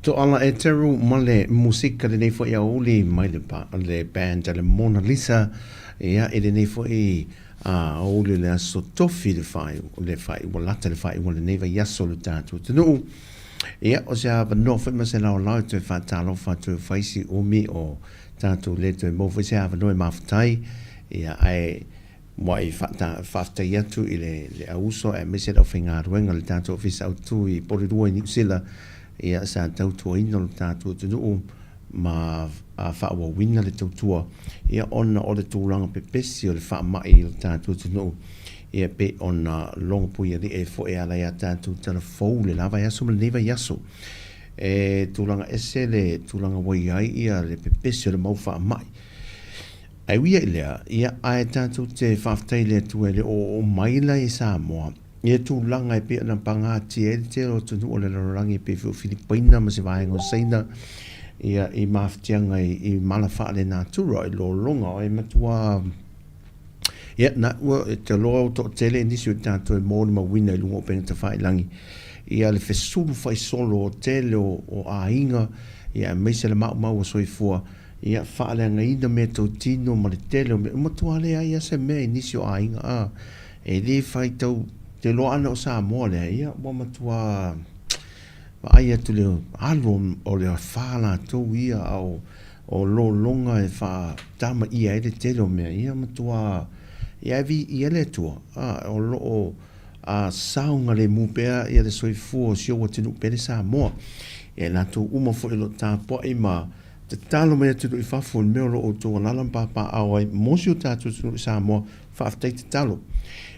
Toala e Teru ma le musika lenei foi aoauli mai le, le band a le Mona Lisa ia i lenei foi aoauli o le aso tofi le fai le fai ua lata le fai ua lenei vaiaso le tatou atunuu. Ia o se avanoa foi ma se laolao e toe faatalofa atu e faisi umi o tatou le toe maua foi se avanoa e mafutai ia ae muai faafetai atu i le le auuso aemaise le aufaigaluega o le tatou Ofisa Autu i Porirua i Niu Sila ia sa tautuaina lo tatou atunuu ma faaauauina le tautua ia ona o le tulaga pepesi o le faamai i lo tatou atunuu ia pei ona logo puialii ai foi e ala i a tatou tala fou le la vaiaso ma lenei vaiaso. E tulaga ese le tulaga ua i ai ia le pepesi o le mau faamai. Ae ui i lea, ia ae tatou te faafetai i le Atua e le o oo mai la i Samoa ia tulaga e pei ona pagatia ai le tele o atunuu o le lalolagi e pei foi o Filipaina ma se vaega o Saina ia i mafatiaga i mala faalenatura i lologa o e matua ia na ua e te loa o toatele nisi o tatou e molimauina i luga o upega tafailagi ia le fesulu faisolo o tele o aiga ia aemaise le maumau o soifua Ia faaleagaina meatautino ma le tele o mea, ua matua leai lava se mea i nisi o aiga, a, e le faitau te loa ana o Samoa lea, ia ua matua vaai atu le alu o le afa latou ia, a o lologa e faatamaia ai le tele o mea, ia matua, ia e viia le Atua, a, o lo o saogalemu pea ia le soifua o si ou atunuu pele Samoa. Ia i latou uma foi o lo o tapuai ma. Tatalo mai atunuu i fafo i le mea o lo o outou alaala ma papaaao ai mo si o tatou atunuu i Samoa. Faafetai tatalo.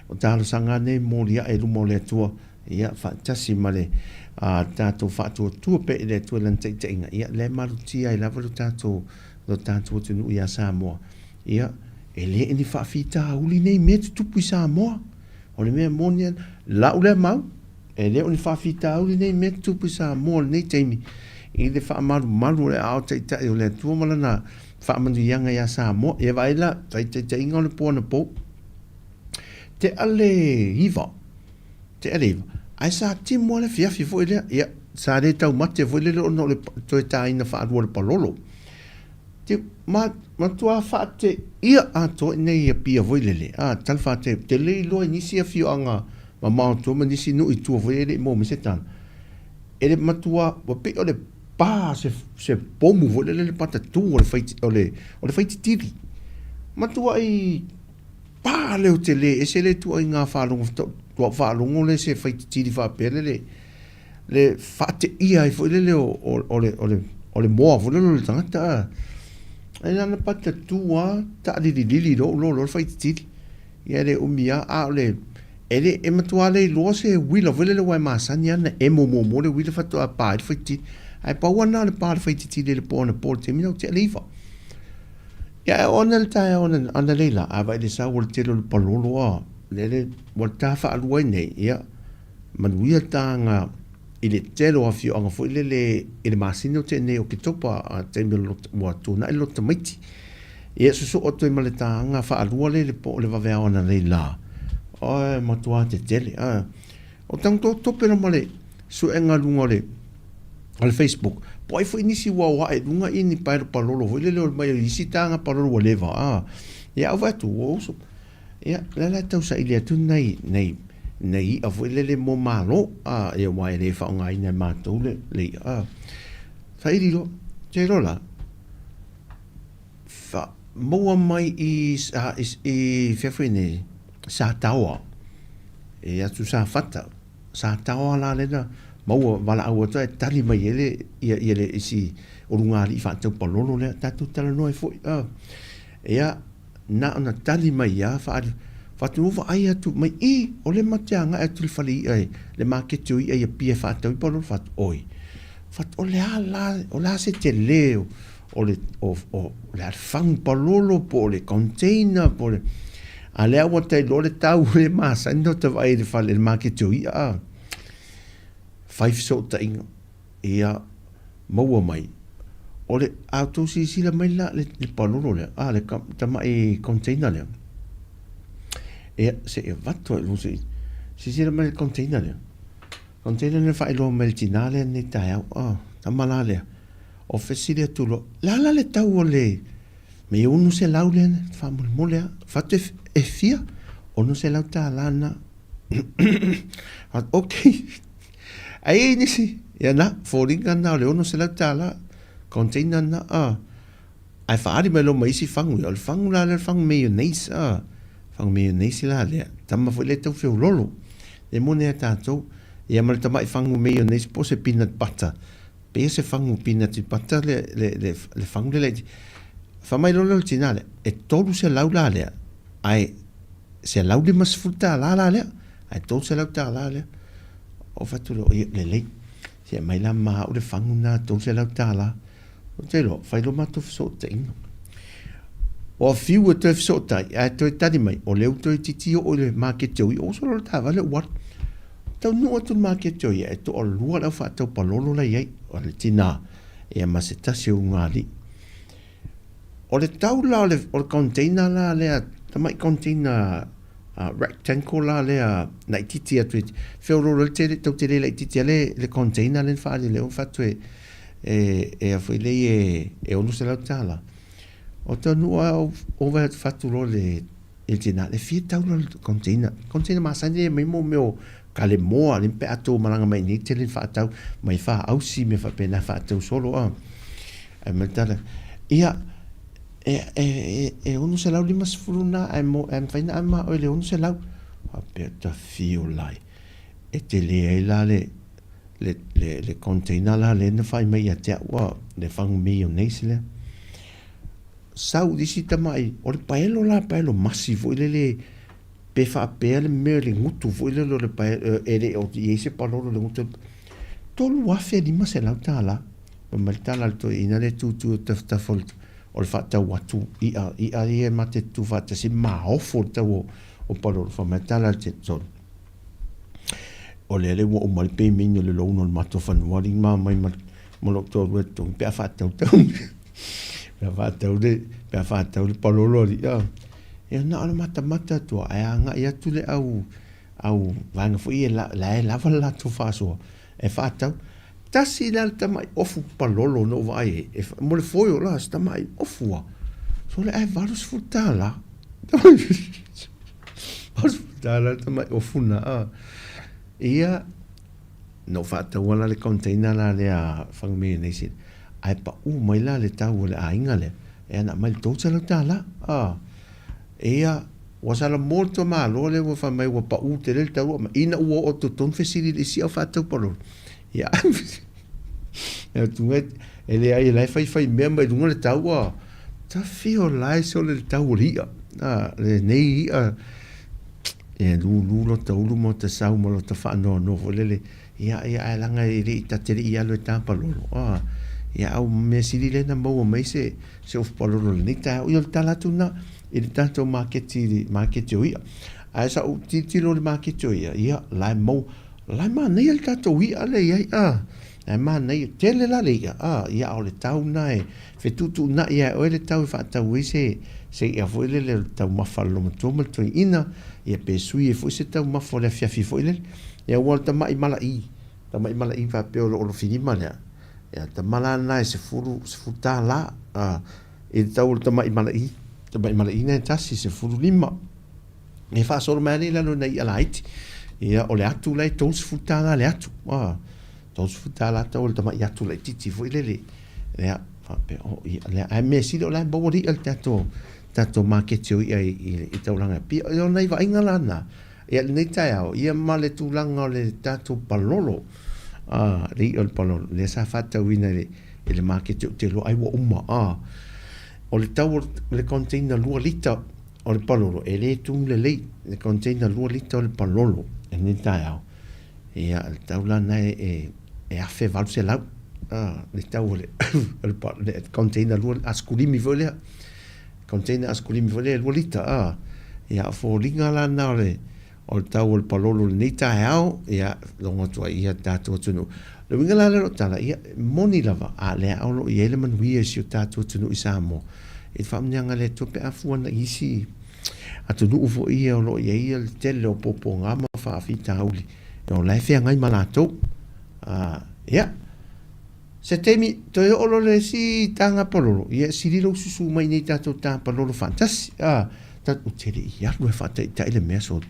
O talosaga lava nei e momoli ae i luma o le Atua, ia, faatasi ma le tatou faatuatua pea i le Atua i Lana taitaiga, ia, lea e malutia ai lava lo tatou, lo tatou atunuu ia Samoa. Ia, e le o ni faafitauli nei mea e tutupu i Samoa. O le mea moni lava, lau lea mau, E le o ni faafitauli nei mea tutupu i Samoa i lenei taimi i le faamalumalu o le aao taitai o le Atua ma lana faamanuiaga ia Samoa. Ia vaai la, faitaitaiga o le po anapo, tea le iva, tea le iva, ae sa timu lava le afiafi foi lea. Ia, sa le taumate foi lele ona o le toe taina faalua o le palolo. Te ma, matua faateia atoa i nei Apia foi lele, a, talafatai, ou te le iloa i nisi afioaga mamao atu ma nisi nuu i tua foi e le i maua mai se tala. E le matua, ua pei o le pa se, se pomu foi lele le patatū o le fai, o le, o le faititili. Matuai pa leo tele, ese le ituaiga faalogo, faatoa faalogo lea i se faititili faapea lele. le faateia ai foi lele o, o, o, le, o, le, o le moa foi lele o le tagata a. Ai lana pata tu a taalililili loa loa loa le faititili. Ia le umi a, a o le e le e matua le iloa se uila foi lele aua e masani lava ona emo muamua le uila faatoa pa ai le faititili. Ae pau lava lena o le pa o le faititili i le po anapo i le taimi lena ua tea le iva. Ia ae oo ane le taeao analeila la, a vaai i le sau o le tele o le palolo a, lele ua ta faalua ai nei, ia Manuia taga i le tele o afioaga foi lele i le masina o tea nei o Oketopa a taimi o le ua tuanai le loto tamaiti. Ia susuu atu ai ma le taga faalua lea i le po o le vaveao analeila. Oi matua tetele. A o tago tope la ma le suega luga o le o le Facebook. Po ai foi nisi ua o ae i luga i ni paelo palolo foi lele o mai o isi taga palolo ua leva. A ia au vaai atu ua uso. Ia, lea la e tau saili atu nai, nai, nai i'a foi lele mo Malo, a, ia aua e le faaaogaina e matou le, le i'a, a. Saili loa, te iloa la, fa, maua mai i, sa, i, i fea foi nei, Sataoa, e atu Safata, Sataoa la lea na maua valaau atu ae tali mai ai le, ia, ia le isi ulugalii faatau palolo lea, tatou talanoa ai foi, a. Ia, Na ona tali mai ia faaali Faatumu vaai atu mai i o le ma te agai atu i le fale i'a i le maketi o i'a i Apia e faatau i palolo Fatu oi Fatu o le a la o le a se tele o o le o o le a le fagu palolo po o le container po o le a lea ua tailoa le tau e masani ona ta vaai i le fale i le maketi o i'a a fai fesootaiga Ia, maua mai. O le, a outou silasila mai la le, le palolo lea, a, le tamai container lea. Ia, se i avatu ai, se i, silasila mai le container lea. Container lea faailoa mai le tinā lea nei taeao, a, tama la lea. O fesili atu loa, le a la le tau o le, me 600 lea, faamolemole lava. Fatu e, e fia? $600 na. Ok. Ai ai nisi, ia na, foliga na o le $600, container na, a. Ae faaali mai loa ma isi fagu ia, o le fagu la lea o le fagu mayonnaise, a. Fagu mayonnaise la lea, tama foi lea e tau feololo. Le moni a tatou, ia ma le tamai fagu mayonnaise po o se peanut butter. Pei se fagu peanut butter le, le, le, le fagu lea laiti. Fai mai loa lea o le tina lea, e $300 la lea, ae $150 la lea, ae $300 lea. Ou fai atu loa, ia, lelei, se aumai la ma au le fagu lena $300. Ou te iloa, fai loa matou fesootaiga. Ua fiu e toe fesootai, ae toe tali mai, o lea ua toeitiiti oo i le maketi o ia, ou solo le taavale ou alu. Taunuu atu i le maketi o ia, e toalua le au faatau palolo la e i ai, o le tina, ia ma se tasi o ulugalii. O le tau la o le, o le container la lea, tamai container uh, rectangle la lea laitiiti atu e feoloolo ai tele, tau tele laitiiti a le, le container lea na faaali lea ua fatu e, e, e a foi lea e, e $600. O taunuu lava ou, ou vaai atu fatu loa le, i le tina, le fia tau la le container. Container masani e mai mo mea o kalemoa, le pe a tou malaga mai nei tele ni faatau mai faausi mea faapena faatau solo a. Ae mai le tala, ia, e, e, e, e 650 na, ae, mo, ae mafai na ave ma oe i le 600. Faapea ta fio lai. E tele ai la le, le, le, le container la lea na fai mai ia te au, a, le fagu mayonnaise lea. Sau i isi tamai, o le paelo la, paelo masi foi lele, pe faapea le mea le gutu foi lele o le paelo, e le o i ai se palolo i le gutu, $3,500. Fai mai le tala a le toeaina lea e tutu i tafatafa o le faatau atu i'a, i'a ia ma te tutu faatasi maofo le tau o palolo. Fai mai le tala a le tolu, o lea le ua uma le payment o le loan o le matou fanua alii ma omai ma lou toalua e totogi pe a faatau tau pe a faatau le pe a faatau le palolo alii a. Ia na o le matamata atu lava ae agai atu le au au vaega foi ia la e lava le latou faasoa e faatau. Tasi la le tamai ofu palolo na ou vaai ai, e, mo le foil la, se tamai ofu lava. Sole ae $80. $80 le tamai ofu na. A. Ia, na ou faataua la le container la lea fagu mayonnaise, ae pau mai la le tau o le aiga lea, e ana aumai le $300. A. Ia, ua sala mo le tua malo lea ua fai mai ua pau tele le tau ina ua oo totonu fesili i le isi au faatau palolo. Ia, atu e leai e la e faifai mea mai luga le tau a tafi o lae sole le tau o le i'a. A, lenei i'a e lulu lota ulu ma lota sau ma lota faanoanoa foi lele. Ia, ia, ae leaga e le i ta te le i alu e ta palolo. A, ia, au mea sili lea na maua mai se, se ofu palolo i lenei taeao. Ia, o le tala atu lena i le tatou maketi, i le maketi o i'a. Ae sa ou tilotilo i le maketi o i'a, ia, la e maua, la e manaia le tatou i'a lea e i ai, a, la e manaia, tele la le i'a, a, ia, a o le tau lena e fetuutuunai lava e oe le tau e faatau ai se, se i'a foi lele o le taumafa a le loomatua ma le toeaina, ia, pe sui ai foi se taumafa o le afiafi foi lele. Ia, aua o le tamai mala'i, tamai mala'i faapea o le olofilima lea, ia, le tama la lena e $10, $10, a. I le tau o le tamai mala'i, tamai mala'i na e tasi, 15. E faasolo mai lava lea i lalo i nai i'a laiti. Ia, o le atu la e $30 le atu. A, $30 tau o le tamai atu laitiiti foi lele. Ia, faapea, o, ia, lea, ae mea sili o la e maua le i'a i le tatou, tatou maketi o i'a i, i, i taulaga e Apia. O nai vaaiga la na, ia, lenei taeao, ia ma le tulaga o le tatou palolo, a, le i'a o le palolo, lea sa faatauina i le, i le maketi ou te iloa ai ua uma a o le tau o le container 2 lita o le palolo e le tumu lelei le container 2 lita o le palolo i lenei taeao ia le tau la lena e e $1800 a le tau o le le container 2 asikulimi foi lea container asikulimi foi lea 2 lita a ia o foliga la lena o le O le tau o le palolo i lenei taeao, ia, logo atu ai ia tatou atunuu. O le uiga la lea o lau tala, ia, e moni lava, a o lea o lo o i ai le manuia i si o tatou atunuu i Samoa, i le faamanuiaga a le Atua pe a fua ana i isi atunuu foi ia o lo o i ai le tele o puapuaga ma faafitauli, o la e feagai ma latou. Ia, Se taimi, toe oo loa le isi taga palolo, ia sili lou susu mai nei tatou ta palolo faatasi. A, ta, ou te le i alu e faataitai le mea soli.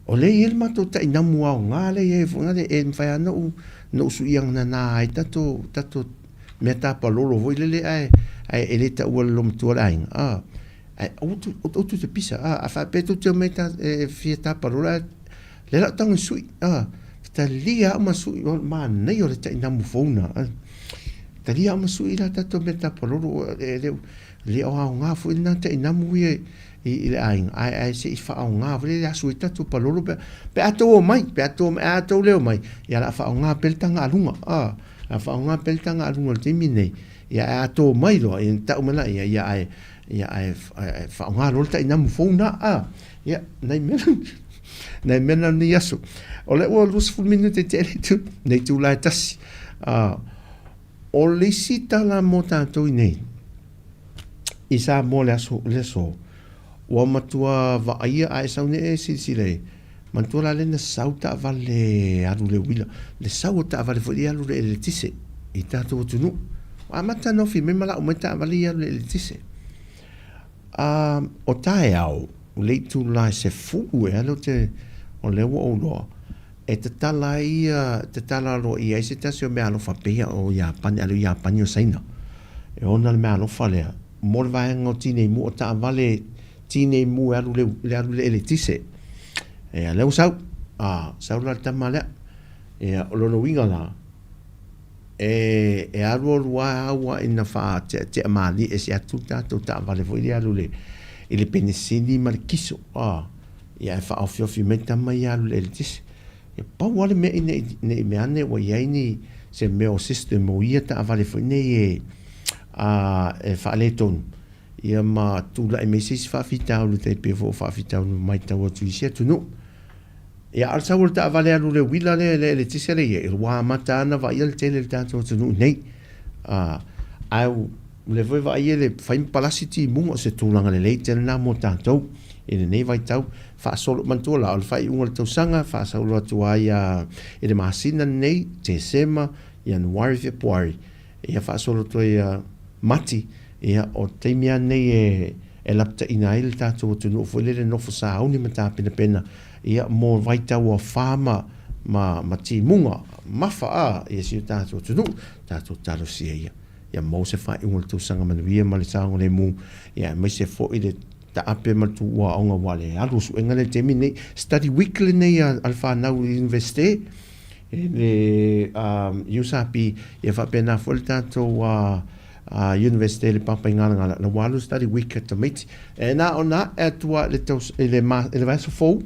O lea e i ai le matou tainamu aoga lea e i ai foi lea, e mafai lava ona ou, ona ou suiaganana ai tatou, tatou mea ta palolo foi lele ae, ae e le taua e le loomatua le aiga. A, ae aua tou, aua tou te pisa, a, a faapea tou te omai ta, e fia ta palolo ae, Lea la ou tago i sui, a, talia au ma sui, o le manaia o le tainamu fou na, a, talia au ma sui la tatou mea tapalolo, e le, le o aoga foi lena tainamu ia i, i le aiga, ae, ae se i faaaoga foi le asu ai tatou palolo pe, pe a tou omai, pe a tou omai, a tou le omai, ia o le a faaaoga pea le taga a luga, a, o le a faaaoga pea le taga a luga i le taimi lenei, ia ae a tou omai loa, ia ona tau mai lea, ia ae, ia ae, ae faaaoga loa le tainamu fou na, a, ia, nai mea Nai mea na lenei aso. O lea ua 20 minute i te itu, nei itula e tasi. O le isi tala mo tātou i nei, i Samoa le aso, le aso, ua matua vaaia a e sau nei e silasila i, manatua la lea na sau taavale alu le uila, le sau o taavale foi lea alu le eletise i tatou atunuu. Ua amata ona ofi mai ma lau mai taavale ia alu le eletise. A, o taeao, le itula e 10 ea lea ou te, o lea ua ou iloa, e tatala ai ia, tatala aloaia ai se tasi o meaalofa pei o Iapani, a le o Iapani o Saina. E ona le meaalofa lea mo le vaega o tineimu, o taavale tineimu e alu le, le alu i le eletise. Ia, lea ua sau, a, sau la le tama lea. Ia, o lona uiga la, e, e alualu lava au a ina faateatea malie ese atu le tatou taavale foi lea e alu i le, i le penisini ma le kiso, a, ia ae faaofiofi mai tama ia alu i le eletise. Ia pau lava le mea ina ne i mea ane ua i ai ni, se mea o system o ia taavale foi nei e, a, e faaletonu, ia ma tulai mai se isi faafitauli tai pei foi o faafitauli ua matau atu i isi atunuu. Ia, a o le sau o le taavale alu i le uila lea i le eletise lea e i ai, ua amata lava ona vaaia le tele i le tatou atunuu nei. A, ae o lea foi e vaai i le fai ma palasi timuga, o se tulaga lelei tele lena mo tatou i lenei vaitau. Faasolo, manatua la, o le faaiuga o le tausaga, faasolo atu ai i le masina lenei, Tesema, Ianuari, Fepuari, Ia faasolo atu ai ia Mati, ia o taimi lava nei e e lapataina ai le tatou atunuu foi lele nofo sauni ma tapenapena ia mo vaitau o afa ma ma ma timuga mafa a ia si o tatou atunuu, tatou talosia ia. Ia maua se faaiuga o le tausaga manuia ma le saogalemu, ia aemaise foi le taape ma le tuua aoga aua le alu o suega lea i le taimi lenei. Study week lenei a le fanau i le Iunivesite. E le USAP, ia faapena foi le tatou University i le Papaigalagala, la ua alu study week a tamaiti. E na ona ae atu lava i le taus, i le, ma, i le vaiaso fou,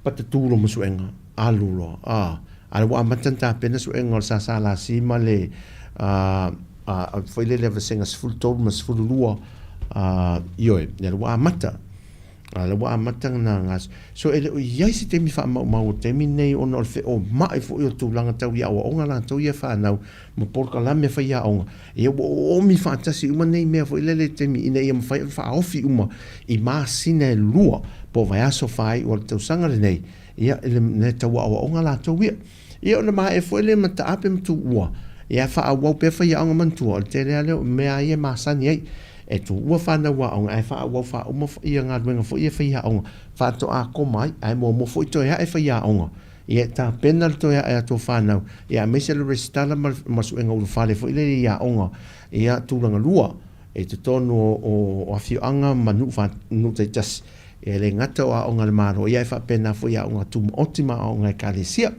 patatu loa ma suega, alu loa. A, a lea ua amata ona tapena suega o le SSLC ma le, a, a, foi lele vasega 13 ma 12, a, ioe, lea ua amata. A lea ua amata ona gas. So e le o i ai se taimi faamaumau o le taimi lenei ona o le feomai foi o tulaga tau i aoaoga latou ia fanau ma polokalame faiaoga. Ia ua oomi faatasi uma nei mea foi lele i le taimi ina ia mafai ona faaofi uma i masina e lua po o vaiaso faaiu o le tausaga lenei, ia i le tau aoaoga latou ia. Ia ona maea foi lea ma taape ma tuua, ia faaauau pea faiaoga manatua, o le tele lava lea o mea ia e masani ai. E tuua fanau aoga ae faaauau faauma ia galuega foi ia faiaoga faatoa koma ai, ae muamua foi toe ae faiaoga. Ia e tapena le toe ae a tou fanau, ia aemaise le resitala ma le suega ulufale foi lea i aoga ia tulaga lua i totonu o afioaga ma nuu taitasi. E le gata o aoga a le Malo, ia e faapena foi aoga tumaoti ma aoga ekalesia.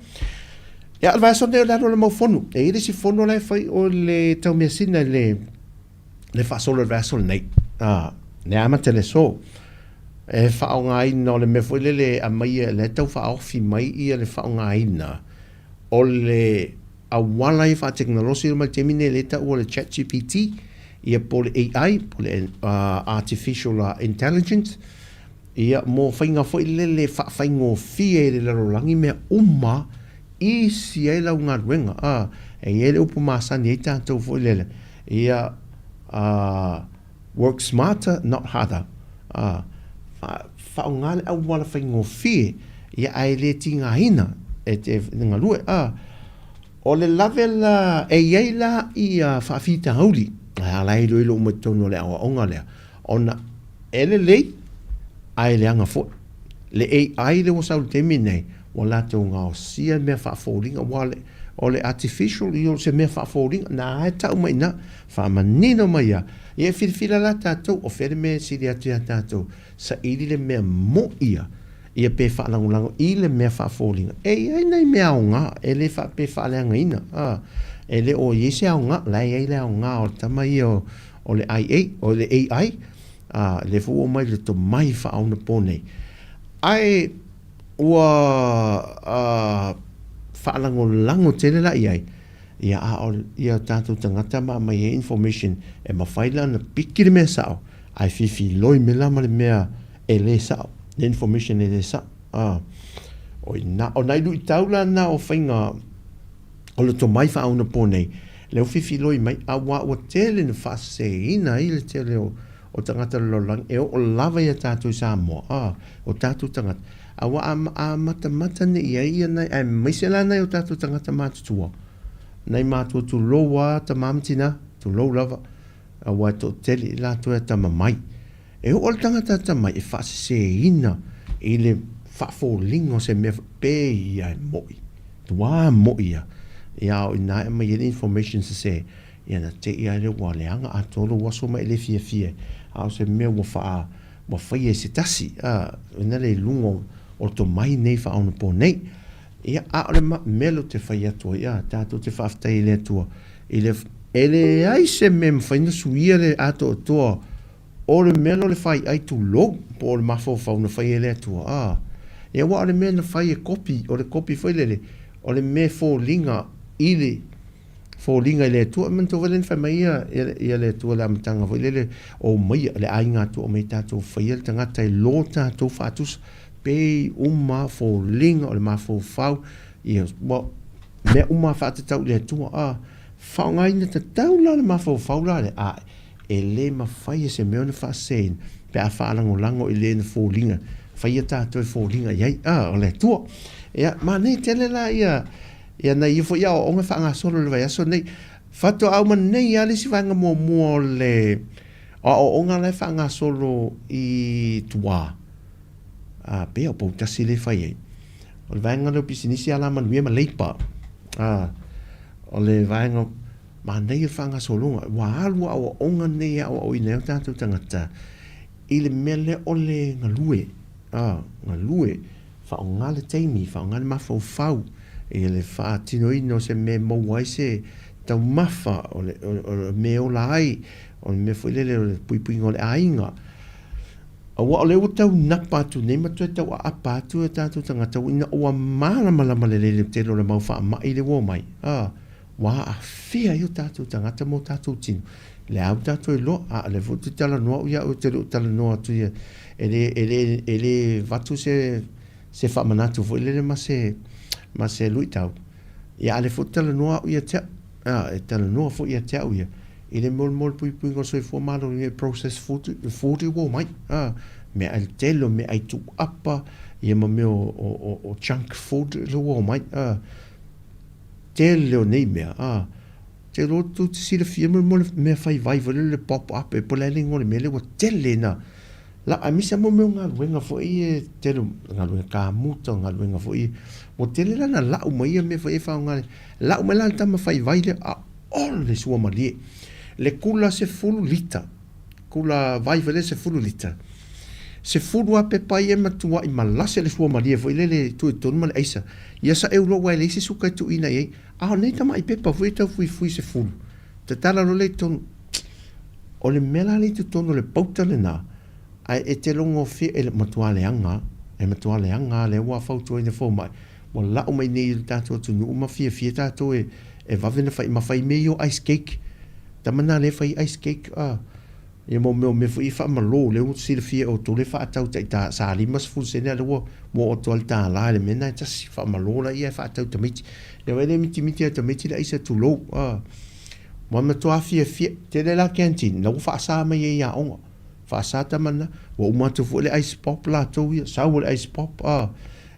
Ia, o le vaiaso lenei o le alu o le mau fono. E i ai le isi fono la e fai o le taumeasina i le, le faasolo i le vaiaso lenei. Ah, le amata i le aso. E faaaogaina o le mea foi lele e aumaia, lea e tau faaofi mai ia le faaaogaina o le auala ia faatekonolosi mai le taimi nei lea e taua o le chat GPT, ia po o le AI, po o le Artificial Intelligence, ia mo faiga foi lele faafaigofie i le lalolagi mea uma easy ai lau galuega. A, e i ai le upu masani ai tatou foi lele, ia work smarter not harder. A, faaaoga le auala faigofie, ia ae le tigaina e te galue. A, O le lave la, e i ai la ia faafitauli, ae a la e iloilo uma i totonu o le aoaoga lea, ona e lelei ae leaga foi. Le AI lea ua sau i le taimi lenei, ua latou gaosia mea faafoliga, aua o le artificial ia o se mea faafoliga, na e tau mai i ina, faamanino mai lava. Ia e filifila la tatou, o fea le mea e sili atu ia tatou, saili le mea moi ia, ia pe faalagolago i le mea faafoliga. E i ai nai mea aoga, e le faapea e faaleagaina, a, e le o i ai se aoga, la e i ai le aoga o le tama ia o le IA, o le AI, a, lea foi ua oo mai le tomai faaonapo nei. Ae ua a, faalagolago tele la i ai, ia a o ia tatou tagata ma aumai ai information e mafai la ona piki le mea sao, ae fifiloi mai la ma le mea e le sao, le information e le sao. A, o ina, o nai luitau la na o faiga o le tomai faaonapo nei, lea ua fifiloi mai, aua ua tele na faaseseina ai le tele o, o tagata o le lalolagi, e oo lava ia tatou i Samoa, a, o tatou tagata, aua a, a matamata nei i ai ia nai, aemaise la nai o tatou tagata matutua, nai matua tulou a tama ma tina, tulou lava, aua e toatele i latou e atamamai. E oo le tagata atamai e faaseseina i le faafoliga o se mea pe ia e moi. Tuā moi ia. Ia a o ina e aumai ai le information sese, ia na te i lava lea ua leaga atoa lou aso ma e le fiafia ai. A o se mea ua faa, ua faia e se tasi, a, ina le i luga o le tomai nei faaonaponei. Ia, a o le mea lea ou te fai atu ai, a, tatou te faafetai i le Atua, i le, e leai se mea e mafai ona suia le atoatoa o le mea lea o le faiai tulou, po o le mafaufau na faia e le Atua, a. Ia, aua o le mea na fai e kopi, o le kopi foi lele, o le mea e foliga i le, foliga i le Atua. E manatua foi lea na fai mai ia, ia le Atua i le amataga foi lele, omaia, le aiga Atua, omai tatou faia le tagata i lo tatou faatusa. Pei uma foliga o le mafaufau, ia, ua, mea uma faatatau i le Atua, a, faaaogaina tatau la le mafaufau la lea, a, e le mafai e se mea ona faaseseina pe a faalagolago i le na foliga, faia tatou e foliga i ai, a, o le Atua. Ia, manaia tele la ia, ia nai ia foi aoaoga e faagasolo i le vaiaso lenei. Faatoa uma nei lava le isi vaega muamua o le aoaoga la e faagasolo i tua. A, pei o Poutasi lea e fai ai. O le vaega lea o pisinisi alamanuia ma leipa. A, o le vaega manaia le faagasologa. Ua alu aoaoga nei e aoaoina ai o tatou tagata i le mea lea o le galue. A, galue, faaaoga le taimi, faaaoga le mafaufau i le faatinoina o se mea e maua ai se taumafa, o le, o le mea e ola ai, o le mea foi lele o le puipuiga o le aiga. Aua o lea ua tau napa atu nei ma toe tau aapa atu e tatou tagata ina ua malamalama lelei le tele o le mau faamai lea ua omai, a, ua aafia ai o tatou tagata ma o tatou tino. Lea ua tatou iloa, a o lea foi ou te talanoa au ia au ou te le o talanoa atu ia, e le, e le, e le avatu se, se faamanatu foi lele ma se, ma se luitau, ia a o lea foi ou te talanoa au ia te au, a, e talanoa foi ia te au ia. I le mea mo le puipuiga o le soifua maloloina i processed food, food ua omai, a, meaai le tele o meaai tuuapa, ia ma mea o, o, o, o junk food lea ua omai, a, tele o nei mea, a, te iloa tou te silafia mo le mea fai vai foi lele pop up e po o le a le igoa o le mea lea ua tele ina la aemaise lava mo mea o galuega foi ia e tele galuega kamuta galuega foi ua tele la na lau mai ia mea foi ia e faaaoga lau mai la le tama fai vai lea a O le sua malie. Le kula 10 lita. Kula vai foi lele 10 lita. 10 lava pepa ia e matuai malase le sua malie foi lele e tuu i totonu ma le aisa. Ia saeu loa aua e leai se suka e tuuina i ai. A o nei tamai pepa foi e tau fuifui 10. Tatala loa lea i totonu. O le mea la lea i totonu o le pauta lena, ae e te logo fia, e matua leaga lava. E matua leaga lava lea ua fautuaina fomai. Ua lau mai nei i le tatou atunuu ma fiafia tatou e e vave ona fai ma fai mea ia o ice cake. Tama na lea e fai ice cake a ia mo mea o mea foi ia faamalo lea ua silafia e outou lea e faatau tai ta sa 50 sene a lea ua ua oo atu lava i le $1 i le mea lena e tasi. Faamalo laia e faatau i tamaiti. Lea e le mitimiti lava e tamaiti le aisa tulou a. Ua matua fiafia tele la canteen la ua faasa mai ai i aoga. Faasa tama na. Ua uma atu foi le ice pop latou ia. Sau le ice pop a.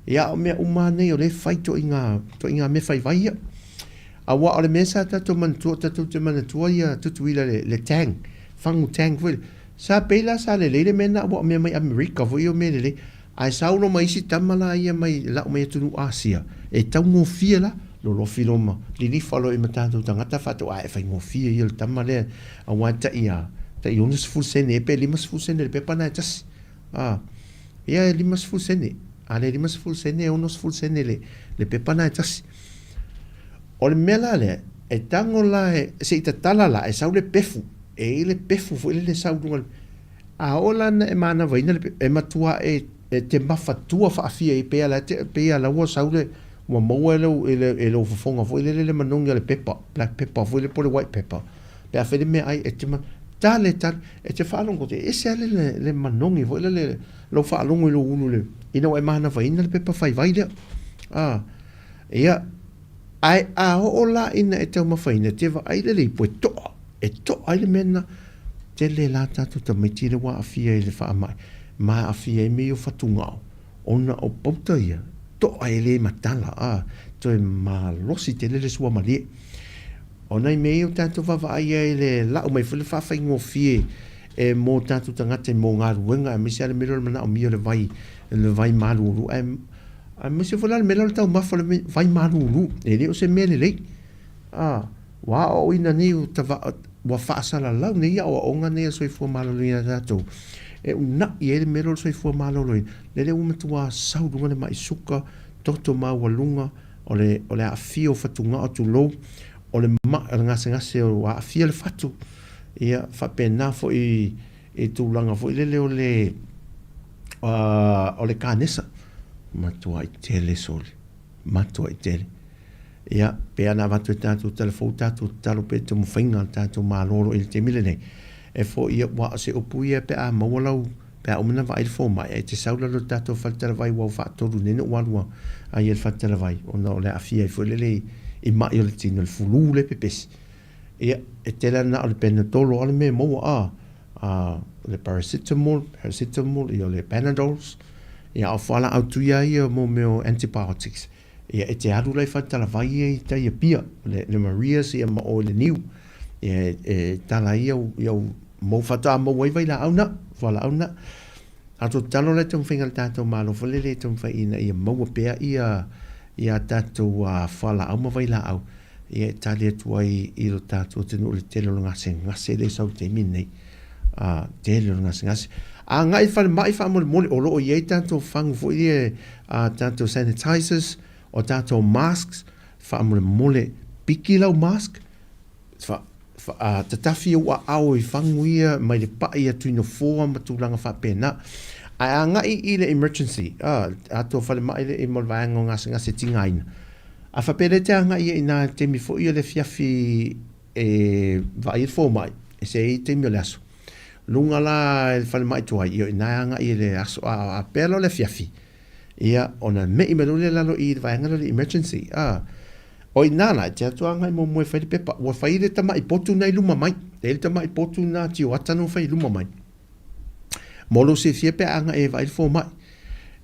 Ia, o mea uma lava nei o lea e fai ituaiga, ituaiga mea fai vai ia. Aua o le mea sa tatou manatua, tatou te manatua ia Tutuila le, le tang, fagu tang foi lea. Sa pei la sa lelei le mea lena aua o mea mai Amerika foi ia o mea lelei. Ae sau loa ma isi tama la ia mai, lau mai atunuu Asia, e taugofie la, lolofi loa ma lilifa loa i ma tatou tagata faatau, ae faigofie ia le tama lea, aua e tai a, tai 60 sene ea pe 50 sene le pepa lena e tasi. A, ia e 50 sene. A le 50 sene, e 60 sene le, le pepa na e tasi. O le mea la lea, e tago la e, se i tatala la, e sau le pefu. E i le pefu foi lele e sau luga. A oo la na e manavaina le pefu, e matua e, e te mafatua faafia i pea la, te, pei la ua sau le, ua maua e lou, e, le, e lou fofoga foi lele le manogi o le pepa, black pepper foi lele po o le white pepper. Pe a fai le meaai e te ma, tale tale, e te faalogo e ese lava le, le manogi foi lele, lou faalogo i lou ulu le, ina ua e manavaina le pepa fai vai lea. A, ia, ae a oo la ina e taumafaina, e te vaai lele ipo e toa, e toa ai le mea lena. Tele la tatou tamaiti lea ua aafia i le faamai, ma aafia ai mea ia o fatugao, ona o pauta ia, toa e le matala, a, toe malosi tele le suamalie. O nai mea ia ua tatou vaavaai ai i le lau mai foi le faafaigofie e mō tatou tagata mo galuega aemaise lava le mea lea o le manaomia o le vai, le vai malulu ae aemaise foi la le mea lea o le taumafa o le vai malulu e le o se mea lelei. A, ua aoaoina nei ua tava, ua faasalalau nei aoaoga nei a le soifua maloloina a tatou e una'i ai le mea lea o le soifua maloloina, lele ua matua sau i luga le mai suka. Toto maualuga, o le, o le aafia o fatugao tulou, o le mai, o le gasegase ua aafia le fatu, ia, faapena foi i tulaga foi lele o le, o le kanesa, matuai tele sole, matuai tele. Ia, pe ana avatu e tatou tala fou tatou tatalo pea i taumafaiga a le tatou Malo o lo o i ai i le taimi lenei, e foi ia, aua o se upu ia pe a maua lau, pe a uma ona vaai le fomai, ae te sau i lalo i le tatou faletalavai aua ua faatolu nei ona ou alu ai i le faletalavai ona o le aafia ai foi lele i mai o le tino, le flu lea e pepesi. Ia, e tele lava na o le Panadol lava le mea e maua, a, a, le paracetamol, paracetamol, ia o le Panadols, ia a o fualaau tui lava ia mo mea o antibiotics. Ia, e te alu la i faletalavai ia i tai Apia, le, le Maria's ia ma oe le Niu. Ia, e, e tala ai au, i au mou, faatoa maua ai vailaau na, fualaau na. A tatalo la i taumafaiga a le tatou Malo foi lele e taumafai ina ia maua pea ia, ia a tatou uh, fualaau ma vailaau, ia e tali atu ai i lo tatou atunuu i le tele o le gasegase lea e sau i le taimi lenei. A, tele o le gasegase. Agai i le falemai faamolemole, o lo o i ai tatou fagu foi ia, a tatou sanitizers, o tatou masks, faamolemole, piki lau mask, fa, fa, a, tatafi ou aao i fagu ia mai le pai atu i nofoa ma tulaga faapena. Ae agai i le emergency, a, atoa falemai le, mo le vaega o gasegase tigaina. A faapea lea e te agai ai i ina i le taimi foi o le afiafi e vaai ai le fomai, e se i ai taimi o le aso. Luga la i le falemai tuai, ia o ina e agai i le aso, a, a pea la o le afiafi, ia, ona me'i mai loa lea i lalo i le vaega lea o le emergency, a. O ina la, e te atu agai muamua e fai le pepa. Ua fai le tamai potu na i luma mai. E i ai le tamai potu na tioata na ua fai i luma mai. Mo lou silafia pe a agai e vaai le fomai.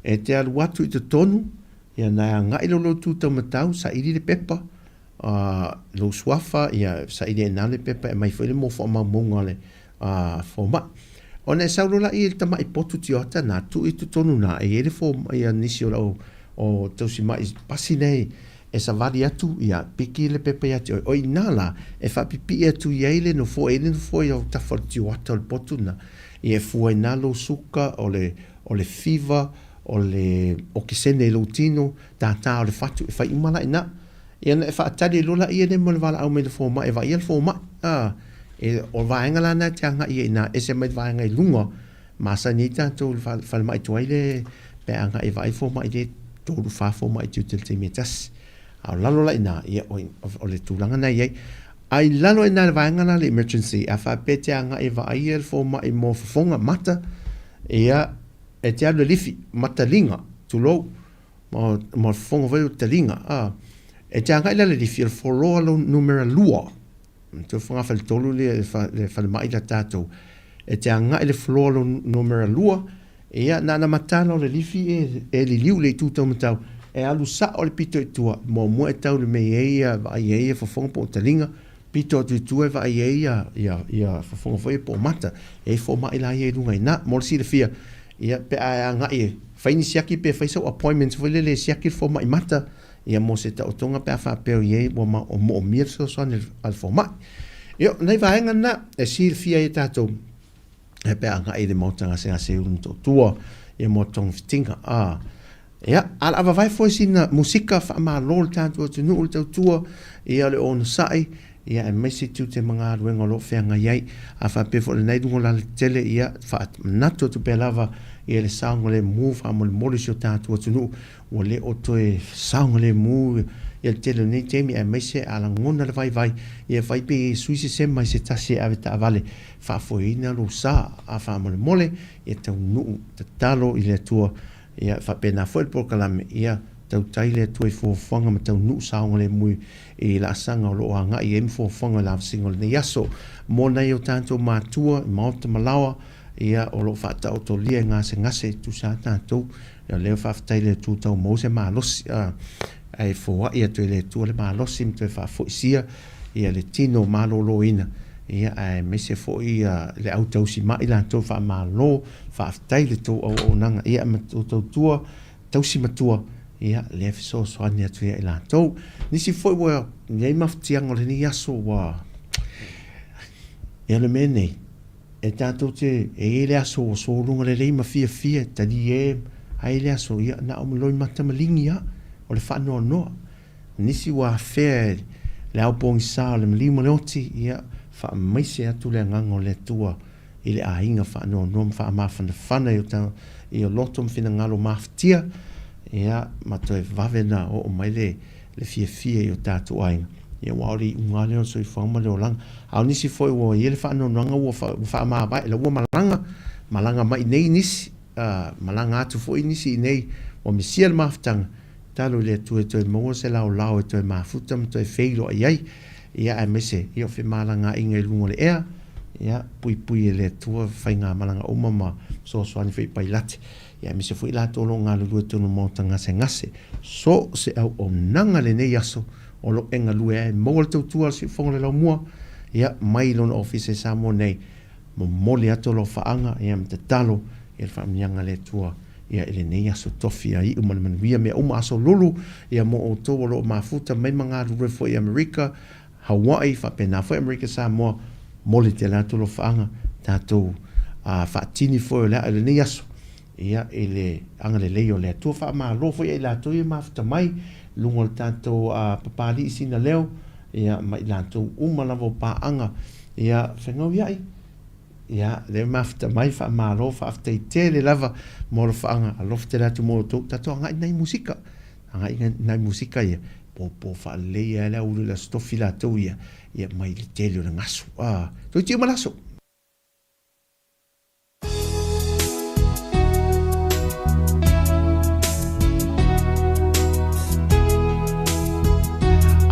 E te alu atu i totonu, ia na e agai loa lou tu taumatau, saili le pepa, lou suafa, ia saili ai i ina le pepa e aumai foi le mo faamaumauga a le fomai. Ona e sau loa lea i le tamai potu tioata na, tuu i totonu na, e i ai le fomai, ia nisi o lau o tausimai pasi nei e savali atu, ia piki le pepa ia te oe. O i ina la, e faapipii atu i ai le nofoa, e i ai le nofoa i autafa o le tioata o le potu na, ia e fua i ina lou suka, o le, o le fiva, o le okesene i lou tino, tātā o le fatu, e fai uma la i ina. Ia ona e faatali ai loa laia lea mo le valaau mai i le fomai e vaaia le fomai. A, e, o le vaega la lena e te agai ai i ina, ese mai le vaega i luga, masani ai tatou i le falemai tuai lea pe a agai e vaai fomai lea e tolu fa fomai tiute i le taimi e tasi. A o lalo la i ina, ia, o, o le tulaga lena e i ai. A i lalo i ina i le vaega la le emergency, a faapea e te agai e vaaia le fomai mo fofoga, mata, ia, e te alu e lifi, mataliga, tulou, Ma, ma fofoga foi o taliga, a. E te agai la le lifi, o le foloa lo numera lua. Te fogafale tolu le, le falemai la tatou. E te agai le foloa lo numera lua, ia, na ana matala o le lifi e, e liliu le itu taumatau, e alu sao le pito i tua, muamua e tau le mea i ai ia, vaai ai ia fofoga po o taliga, pito atu i tua e vaai ai ia, ia, ia fofoga foi po o mata. E i ai fomai la ia i luga i ina. Mo le silafia, Ia, pe a e agai e fai ni siaki pe fai sau appointment foi lele e siaki le fomai mata, ia mo se taotoga pe a faapea o i ai ua ma, o moomia le fesoasoani a le fomai. Ia, o nai vaega na e silafia ai e tatou, e pe a agai i le maota gasegase i Ulumotootua, ia mo togafitiga. A, Ia, a o le a vavae foi sina musika faamalo le tatou atunuu le tautua, ia o le onosai, ia aemaise tiute ma galuega o lo o feagai ai. A faapea foi o lena i luga o le alatetele, ia faamanatu atu pea lava ia le saogalemu faamolemole i si o tatou atunuu, ua le o toe saogalemu ia le tele o nei taimi, aemaise a lagona le vaivai, ia fai pei e sui se sema i se tasi e ave taavale, faafoeina lou sa, a faamolemole, ia taunuu tatalo i le Atua Ia, faapena foi le polokalame, ia tautai le Atua i fuafuaga ma taunuu saogalemu i laasaga o lo o agai i ai ma fuafuaga i lavasiga o lenei aso. Mo nai o tatou matua i maota ma laoa, ia, o lo o faataotolia i gasegase e tusa a tatou, ia, o lea faafetai i le Atua tau maua se malosi, a, ae foai atu e le Atua le malosi ma toe faafoisia ia le tino maloloina, ia, aemaise foi ia le au tausimai latou faamalo Faafetai i le tou auaunaga ia ma tou tautua tausi matua ia lea fesoasoani atu ia i latou. Nisi foi ua i ai mafatiaga o lenei aso ua ia le mea nei e tatou te e i ai le aso ua sologa lelei ma fiafia talie ai le aso ia na o loimata ma ligi lava. o le faanoanoa. Nisi ua afea e le ao pogisa o le maliu ma le oti, ia, faamaise atu le agaga o le Atua i le aiga faanoanoa ma faamafanafana i o ta, i o loto ma finagalo mafatia, ia, ma toe vave na oo mai le, le fiafia i o tatou aiga. Ia, aua o le iuga lava lea o le soifuaga ma le olaga. A o nisi foi ua i ai le faanoanoaga ua, ua faamavae, la ua malaga, malaga mai i nei nisi, a, malaga atu foi nisi i inei, ua misia le mafutaga, Tatalo i le Atua e toe maua se laolao e toe mafuta ma toe feiloai ai, ia aemaise ia o femalagaaiga i luga o le ea, ia puipui e le Atua faigamalaga uma ma fesoasoani foi i pailate, ia aemaise foi latou o lo o galulue i totonu o maota gasegase. So o se auaunaga lenei aso o lo o e galue ai, maua le tautua a le Siufofoga o le Laumua, ia mai lona ofisa i Samoa nei, momoli atu alofaaga ia ma tatalo ia le faamanuiaga a le Atua ia i lenei aso tofi ia iu ma le manuia mea uma aso lulu ia mo outou o lo o mafuta mai ma galulue foi i Amerika, Hawaii faapena foi Amerika Samoa momoli tele atu alofaaga tatou faatini foi o le aa i lenei aso ia i le agalelei o le Atua. Faamalo foi ia i latou ia mafuta mai luga o le tatou Papalii Sina Leo ia ma i latou uma lava o paaga Ia, fegauia'i, ia, lea mafuta mai, faamalo, faafetai tele lava mo alofaaga, alofa tele atu mo outou, tatou agai nai musika, agai nai musika ia, popo faalelei ai le aoauli o le Aso Tofi latou ia, ia mai le tele o le gasu, a, toeitiiti uma le aso.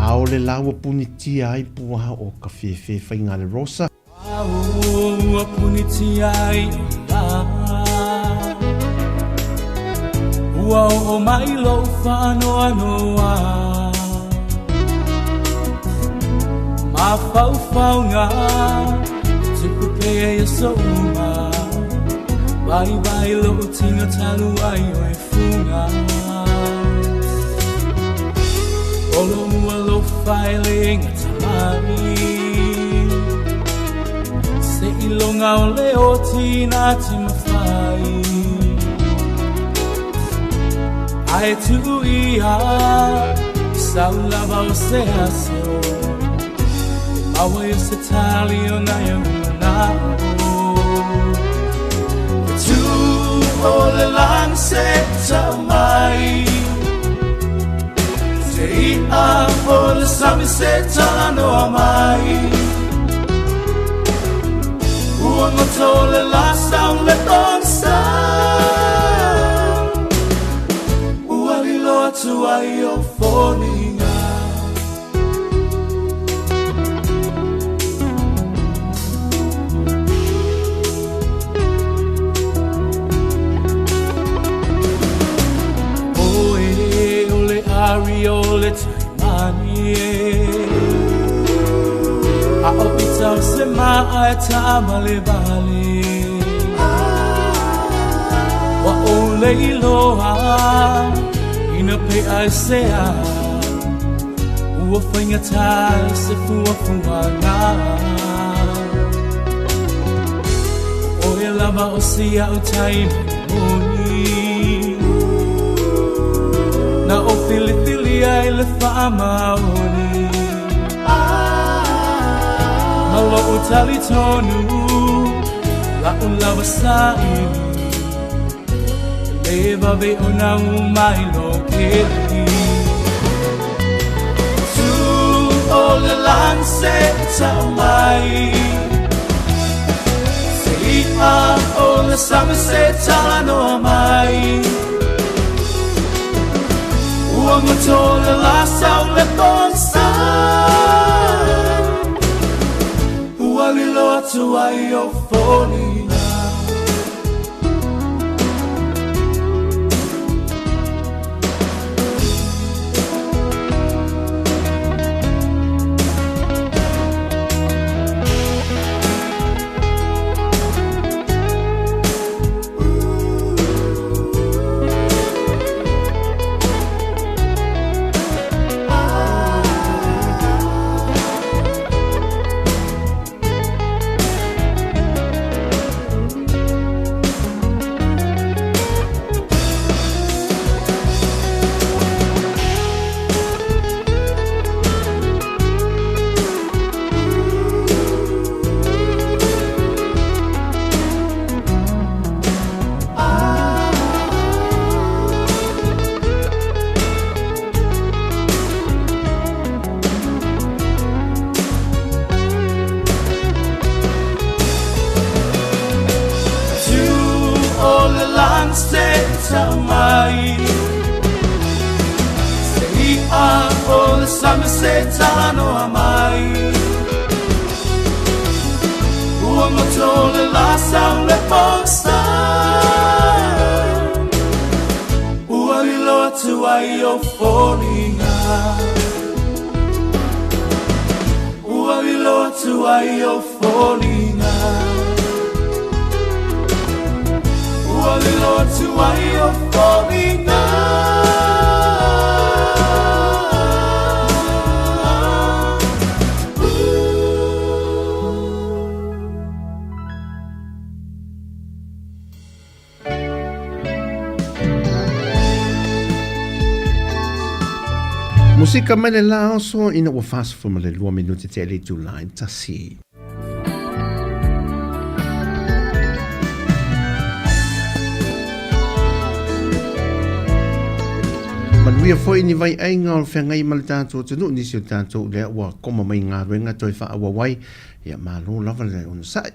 Aole la ua punitia ai puaa o ka fefe faiga le Rosa. Ua punitia ai la. Ua oo mai lou faanoanoa. Mafaufauga tupu pea i aso uma. Vaivai lou tino talu ai o e fuga. O lou alofa e le gata mai. Seiloga o le oti na te mafai. Ae tuu ia sau lava o se aso e maua ai se tali o nai ou manao. E tu o le lani se tau mai. Se i'a o le sami se talanoa mai. Ua goto le la sau le pogisa. Ua lilo atu ai o foliga. Oe o le ari o le taimani e. A o ita o se maa e taavalevale. Ua ou le iloa ina pe'a e se a. Ua faigata i se fuafuaga. O oe lava o si a'u taimi moni. Na ou filifilia i le faamaoni. Ma lo'u talitonu la'u lava saili. E le vave ona uma i lou keli. Tu o le lani se tau mai. Se i'a o le sami se talanoa mai. Ua goto le la sau le pogisa. Ua lilo atu ai o foliga. Sami se mai Se i'a o le sami se talanoa mai Ua goto le la sau le posa Ua lilo atu ai o foliga Ua lilo atu ai o foliga Ua lilo atu ai o foliga. Musika mai le la oso ina ua 42 minute te le itula e tasi. Manuia foi ni vai aiga o le feagai ma le tatou atunuu nisi o tatou lea ua koma mai galuega toe faaauau ai ia malo lava le onosai.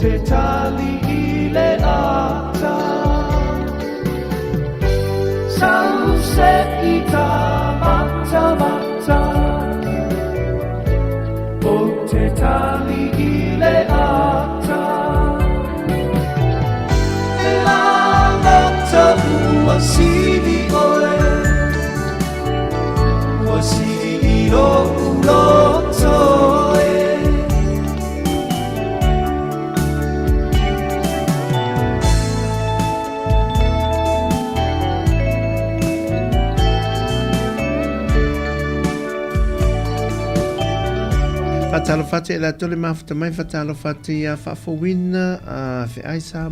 te tali i le ata. Sau se i tāmatamata. O te tali i le ata. E lalota ua sili oe. Ua sili i lo'u loto e. Faatalofa atu e latou le mafuta mai, faatalofa atu ia faafouina a feai Samoa.